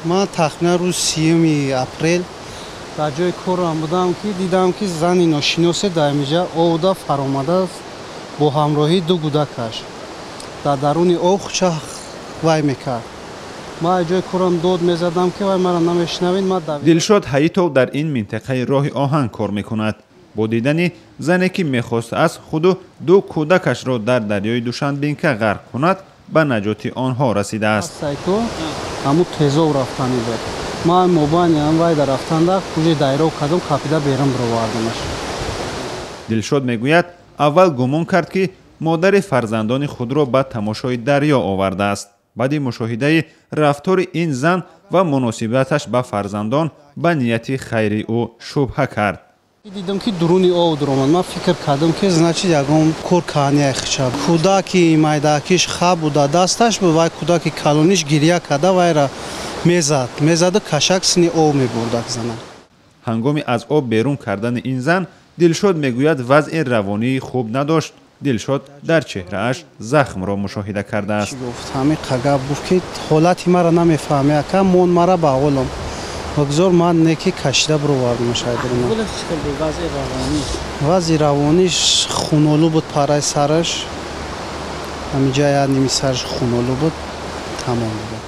Ман тахминан рӯзи 30 апрел дар ҷои корам будам, ки дидам, ки зани ношиносе дар инҷа овда фаромадааст бо ҳамроҳии ду кӯдакаш. Дар даруни об хуча вай мекард. Ман аз ҷои корам дод мезадам, ки вай маро намешнавид. Ман Дилшод Ҳаитов дар ин минтақаи роҳи оҳан кор мекунад. Бо дидани зане, ки мехостааст худу ду кӯдакашро дар дарёи Душанбинка ғарқ кунад, ба наҷоти онҳо расидааст. Сайко ҳамун тезоб рафтанӣ буд. Ман мобайни вай дар рафтанда куҷи дайро кардам, қапида берун бировардамаш. Дилшод мегӯяд, аввал гумон кард, ки модари фарзандони худро ба тамошои дарё овардааст. Баъди мушоҳидаи рафтори ин зан ва муносибаташ ба фарзандон ба нияти хайри ӯ шубҳа кард. Дидам, ки дуруни об дуромад. Ман фикр кардам, ки значит, ягон кор каҳания хича. Кӯдаки майдакиш хаб буда, дасташ буд. Вай кӯдаки калониш гиря карда, вайра мезад, мезаду кашак сини об мебурдак зана. Ҳангоми аз об берун кардани ин зан, Дилшод мегӯяд, вазъи равонии хуб надошт. Дилшод дар чеҳрааш захмро мушоҳида кардааст. Чӣ гуфт? Ҳамин қагап гуфт, ки ҳолати маро намефаҳми, ака, мон мара ба ҳолам бигзор. Ман неки кашида бировардамаш айдуруна. Вазъи равониш хунолу буд, параи сараш ҳаминҷа як ними сараш хунолу буд, тамом буд.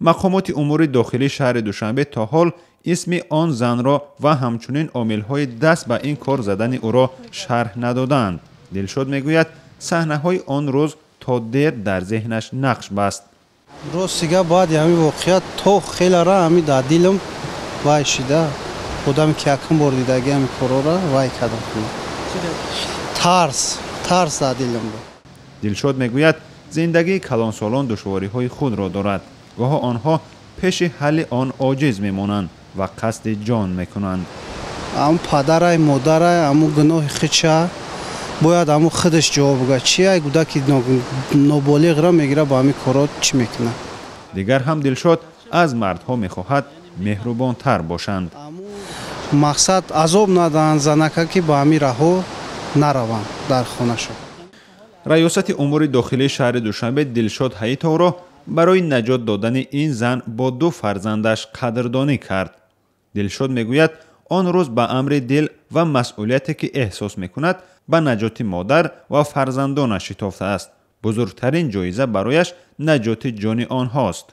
Мақомоти умури дохилии шаҳри Душанбе то ҳол исми он занро ва ҳамчунин омилҳои даст ба ин кор задани ӯро шарҳ надодаанд. Дилшод мегӯяд, саҳнаҳои он рӯз то дер дар зеҳнаш нақш баст. Рости гап, баъди ҳамин воқеа то хелара ҳами дар дилам вай шида. Одаме, ки якум бор дидаги ҳами корора вай кардам, тарс, тарс дар дилам буд. Дилшод мегӯяд, зиндагии калонсолон душвориҳои худро дорад. Гоҳо онҳо пеши ҳалли он оҷиз мемонанд ва қасди ҷон мекунанд. Ҳамун падарай, модарай, ҳамун гуноҳи хича бояд ҳамун худаш ҷавоб бигӯяд. Чи ай кӯдаки ноболиғро мегира, ба ҳамин корҳо чӣ мекунад? Дигар ҳам Дилшод аз мардҳо мехоҳад меҳрубонтар бошанд. Мақсад, азоб надаҳанд занака, ки ба ҳамин раҳо нараванд дар хонашон. Раёсати умури дохилии шаҳри Душанбе Дилшод Ҳаитовро барои наҷот додани ин зан бо ду фарзандаш қадрдонӣ кард. Дилшод мегӯяд, он рӯз ба амри дил ва масъулияте, ки эҳсос мекунад, ба наҷоти модар ва фарзандонаш шитофтааст. Бузургтарин ҷоиза барояш наҷоти ҷони онҳост.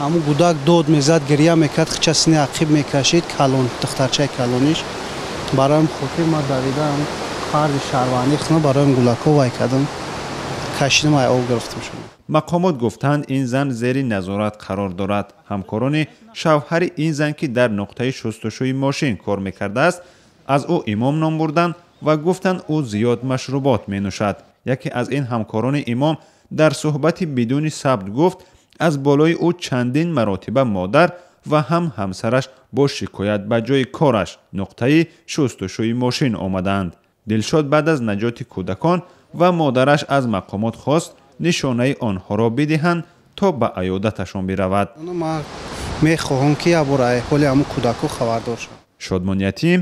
Ҳамун кӯдак дод мезад, гиря мекард, хича сини ақиб мекашид, калон духтарчаи калониш. Барои хотир ман давидам, фарзи шаҳрвандӣ худам барои гулакҳо вай кардам, кашидам, ай об гирифтам шумо. Мақомот гуфтанд, ин зан зери назорат қарор дорад. Ҳамкорони шавҳари ин зан, ки дар нуқтаи шустушӯи мошин кор мекардааст, аз ӯ Имом ном бурданд ва гуфтанд, ӯ зиёд машрубот менӯшад. Яке аз ин ҳамкорони Имом дар суҳбати бидуни сабт гуфт, аз болои ӯ чандин маротиба модар ва ҳам ҳамсараш бо шикоят ба ҷои кораш, нуқтаи шустушӯи мошин, омадаанд. Дилшод баъд аз наҷоти кӯдакон ва модараш аз мақомот хост, нишонаи онҳоро бидиҳанд, то ба аёдаташон биравад. Ман мехоҳам, ки як бор ҳоли ҳамун кӯдакҳо хабардор шавам. Шодмон Ятим,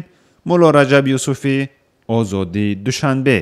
Мулло Раҷаб Юсуфӣ, Озодӣ, Душанбе.